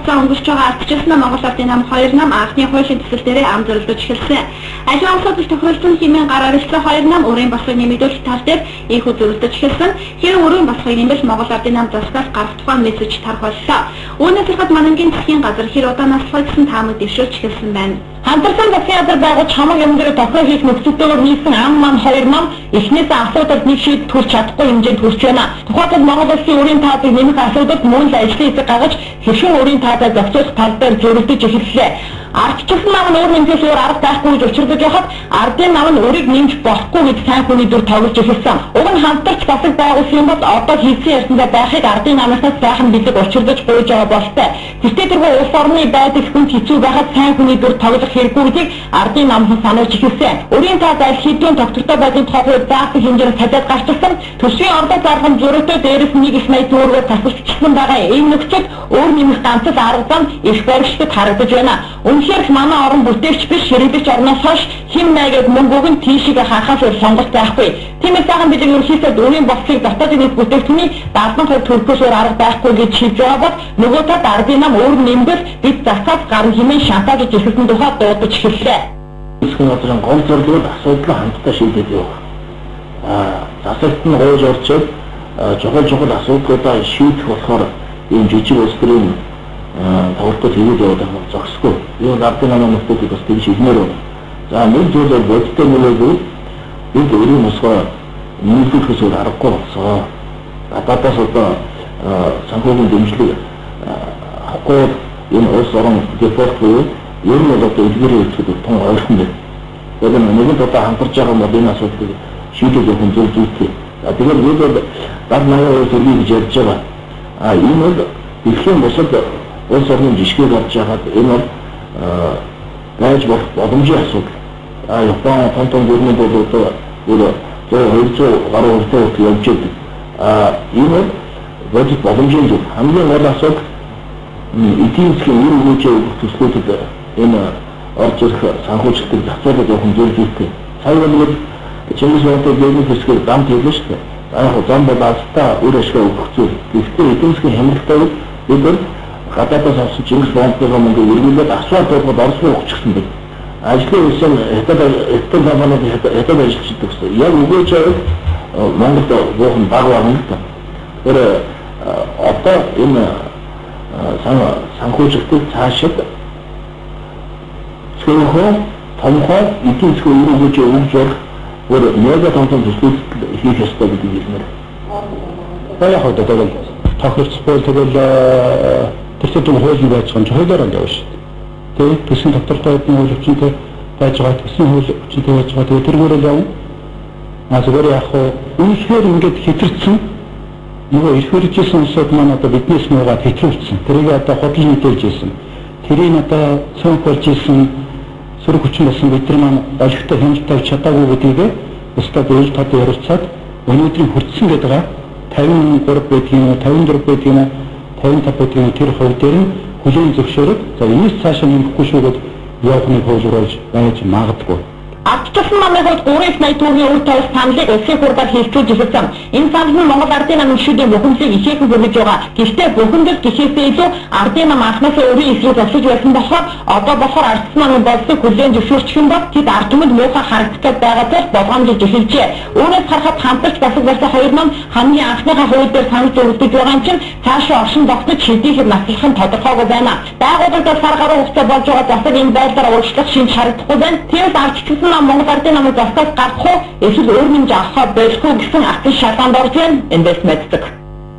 хугацаа өнгөрч байгаа ардчилсан Монгол Ардын нам 2 нам анхны хуулийн төсөл дээрээ ам зөрөлдөж эхэлсэн. Аливаа асуудал тохиролцсон хэмээн гар оролцсон 2 нам өрийн босгыг нэмэгдүүлэх тал дээр ийхүү зөрөлдөж эхэлсэн. Хэрэв өрийн босгыг нэмбэл Монгол Ардын нам засгаас гарах тухай мессеж тарах боллоо. Үүнээс харахад Манангийн засгийн газар хэр удаан наслахыг гэсэн таамаг дэвшүүлж эхэлсэн байна. Хамтарсан засгийн газар байгуулж хамаг юм дээр тохироо хийх нөхцөлтэйгээр нийлсэн ам мам хоёр нам эхнээсээ асуудалд нэг шийдэл төрч чадахгүй хэмжээнд хүрч байна. Тухайлбал Монгол улсын өрийн таазыг нэмэх асуудалд мөн л ажлын хэсэг гаргаж хэрхэн өрийн таазаа зохицуулах тал дээр зөрөлдөж эхэллээ. Ардчилсан нам нь өөр нэмэхээс өөр арга байхгүй гэж учирдаж байхад ардын нам нь өрийг нэмж болохгүй гэж сайн хүний дүр тоглож эхэлсэн. Уг нь хамтарч засаг байгуулсан юм бол одоо хийсэн ярьсандаа байхыг ардын намынхаас сайхан бэлэг учирдаж гуйж байгаа болтой. Тэртээ тэргүй улс орны байдал хүнд хэцүү байхад сайн хүний дүр тоглох хэрэггүй гэдгийг ардын намхан сануулж эхэлсэн. Өрийн тааз аль хэдийн тогтвортой байдлын тухай хууль заасан хэмжээнд цалиад гарчсан. Төсвийн орлого зарлам зөрүүтэй дээрээс нэг их 80 төгрөгөөр тасалдчихсан байгаа. Энэ нөхцөлд өөр нэмэх ганц л арга зам их баригчдад харагдаж байна. Үнэхээр л манай орон бүтээгч биш хэрэглэгч орноос хойш хэм маягаар мөнгө өгөн тийшээ харахаас өөр сонголт байхгүй. Тиймээс сайхан бэлэг ерөнхийдөө өрийн босгыг дотоодын нийт бүтээгдэхүүний 70% төрөхөөс өөр арга байхгүй гэж хэлж байгаа бол нөгөө талд ардын нам өөр нэмбэл бид засаас гарна хэмээн шантаажж эхэлсэн тухай дуудаж эхэллээ. Засгийн газрын гол зорилго нь асуудлаа хамтдаа шийдээд явах. Засагт нь гуйж орчоод чухал чухал асуудлуудаа шийдэх болохоор ийм жижиг улс төрийн тоглолтод хийгээд яваад байх нь зохисгүй. Юу ардын намын нөхцөлийг бас тэгж хэлмээр байна. За нэг зүйл бол бодиттой нөлөөлөл бид өрийн босгоо нэмэгдүүлэхээс өөр аргагүй болсон. Гадаадаас одоо санхүүгийн дэмжлэг авахгүй энэ улс орон дефолт буюу ер нь бол одоо эдгээрээ ирэхэд тун ойрхон байна. Тэгэхээр нэгэнт одоо хамтарч байгаа бол энэ асуудлыг шийдэл явах нь зөв зүйтэй. За тэгээд бид бол 70 80% төргий гэж ярьж байгаа. Энэ бол дэлхийн бусад улс орны жишгийг авч яхад энэ бол байж болох боломжийн асуудал. Япон том том гүрнүүд бол одоо бүр 100 200 гаруй хувьтай хүртэл явж байдаг. Энэ бол бодит боломжийн зүйл. Хамгийн гол асуудал эдийн засгийн үр өгөөжөө өгөх төслүүдэд энэ орж ирэх санхүүжилтийг зохицуулаад явах нь зөв зүйтэй. Сая бол Чингис хаантай бизнес хэсгээр зам хэлнэ шүү дээ. За яг зам бол алстаа үр ашгаа өгөх зүйл. Гэхдээ эдийн засгийн хямралтай үед бид нар гадаадаас авсан Чингис фондныхоо мөнгө эргүүлээд асфальт болгоод Орос руу өгчихсэн байна. Ажлын үсэн хятад компаниуд хятад ажиллаж идэг гэсэн. Яг өгөөж байвал Монголд буух нь бага байна л да. Тэгэхээр одоо энэ санхүүжилтийг цаашид цөөхөн томхон эдийн засгийн үр өгөөж өгж болох бүр мега том том төслүүд хийх ёстой гэдэг хэлмээр. За яг одоо тэгэл тохирцгүй тэгэл тэр төдөн хууль нь байж байгаа юм чи хуулиар л явна шүү дээ. Тэ төсвийн тогтвортой хэдэн хууль хүчинтэй байж байгаа, төсвийн хууль хүчинтэй байж байгаа. Тэгээ тэргээр л явна. А зүгээр яг хуу үнэхээр ингээд хэтэрсэн нөгөө эрх барьжсэн улсууд маань одоо биднээс нуугаад хэтрүүлсэн. Тэрийг одоо худал мэдээлж ирсэн. Тэрийг одоо цөөнх болж ирсэн сөрөг хүчин болсон бид нар маань олигтой хяналт тавьж чадаагүй гэдгийг бусдад ил тод ярилцаад өнөөдрийн хүртсэн гэдэг байгаа 53 байдаг юм уу 54 байдаг юм уу 55 байдаг юм тэр хувь дээр нь хүлээн зөвшөөрөд за энэс цаашаа нэмэхгүй шүү гэд явах нэг хууль болж байж магадгүй. Ардчилсан намын хувьд 380 төгрөгийн үр тавилт саналыг улсын хурлаар хэлцүүлж эхэлсэн. Энэ санал нь Монгол Ардын намын гишүүдийн бухимдлыг ихээхэн хүргэж байгаа. Гэхдээ бухимдал гэхээсээ илүү Ардын нам анхнаасаа өрийн эсрэг зогсож байсан болохоор одоо болохоор ардчилсан намын болцыг хүлээн зөвшөөрчих юм бол тэд ард түмэнд муухай харагдах гээд байгаа тул болгоомжилж эхэлжээ. Үүнээс харахад хамтарч засаг барьсан хоёр нам хамгийн анхныхаа хууль дээр санал зөрөлдөж байгаа юм чинь цаашаа оршин тогтнож хэдийгээр наслах нь тодорхойгүй байна. Байгууллагад сар гаруй хугацаа болж байгаа засаг энэ байдлаар урагшлах шинж харагдахгүй байна. Тиймээс ардчилсан нам Монгол Ардын намыг засгаас гаргах уу эсвэл өөр нэмж авахаа болох уу гэсэн атан шалгаанд орж байна. Эндээс мэддэг.